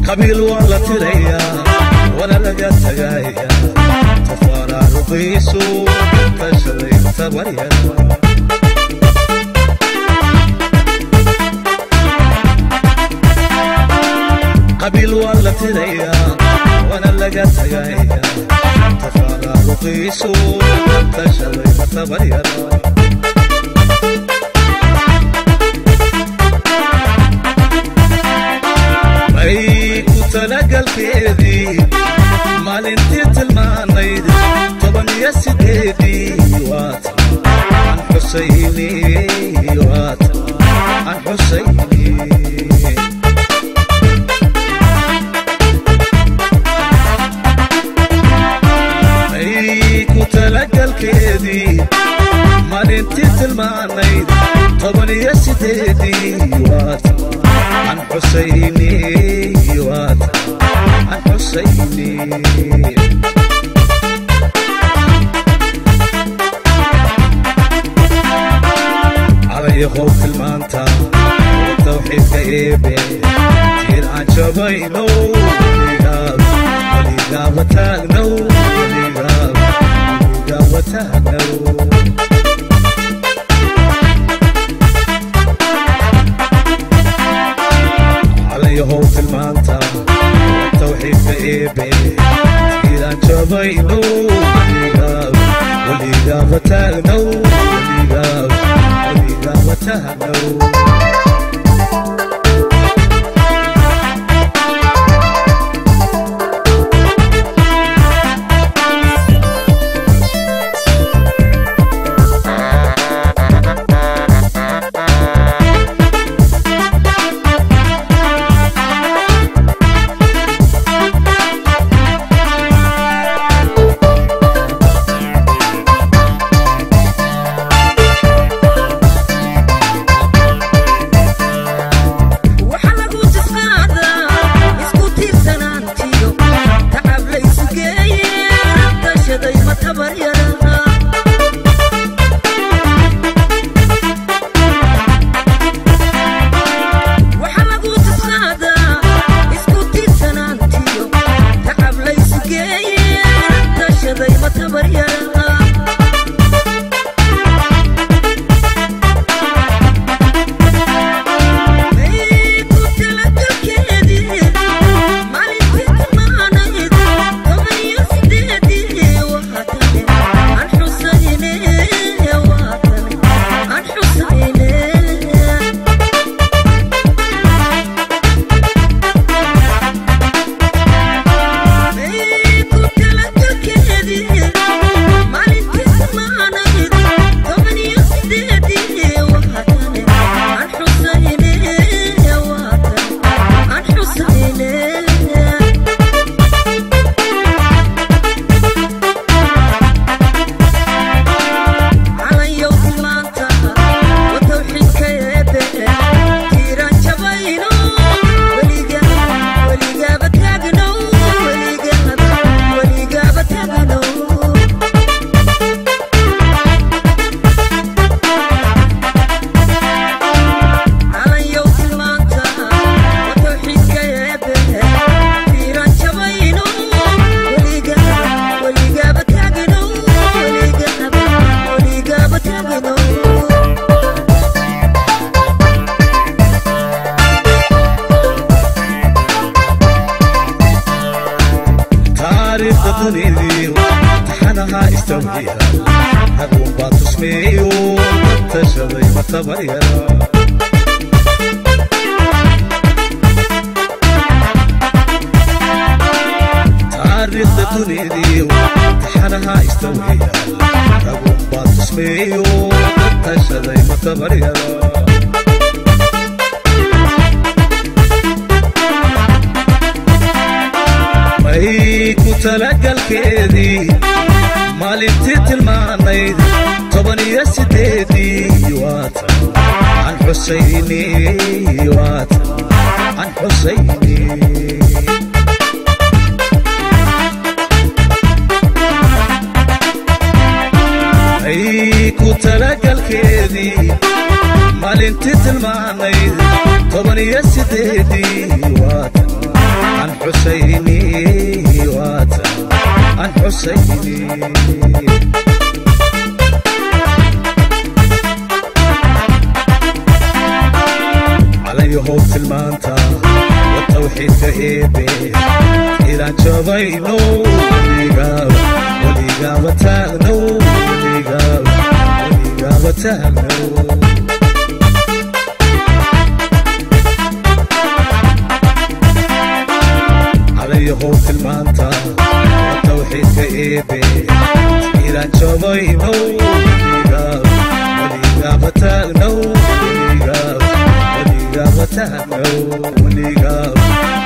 qabiil waa la tirayaa wana laga tagayaa tafaraaruqiisu tashaday tabaryara qabiil waa la tirayaa wana laga tagayaa tafaraaruqiisu tashaday tabaryara talagalkeedii maalintii tilmaanayd 18 waata aan xusayni waata aan xusayni ay ku talagalkeedii maalintii tilmaanayd 18 waata عن حسيني وات عن حسيني علي خوف المانتا والتوحيد كيبي تير عن شبينو وليقاب وليقاب وتاغنو وليقاب وليقاب وتاغنو يهوت المانتا والتوحيد كإيبي تيران جبينو وليقاب وليقاب وتاغنو وليقاب وليقاب وتاغنو Taariikhda dunidiyo taxanaha istawhiya, haruun baa tusmeeyo tashaday matabaryara. Taariikhda dunidiyo taxanaha istawhiya, haruun baa tusmeeyo tashaday matabaryara. May ku talagalkeedii maalintii tilmaanayd 18-dii, waatan aan xusayni, waatan aan xusayni. May ku talagalkeedii maalintii tilmaanayd 18-dii, waatan aan xusayni, waatan aan xusayni. Calanyahow tilmaanta wa tawxiidka eebe, inaan jabayno weligaaba, weligaaba taagnow, weligaaba, weligaaba taagnow. Calanyahow tilmaanta wa tawxiidka eebe, inaan jabayno weligaaba, weligaaba taagnow, weligaaba, weligaaba taagnow, weligaaba,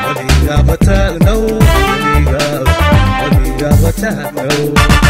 weligaaba taagnow, weligaaba, weligaaba taagnow.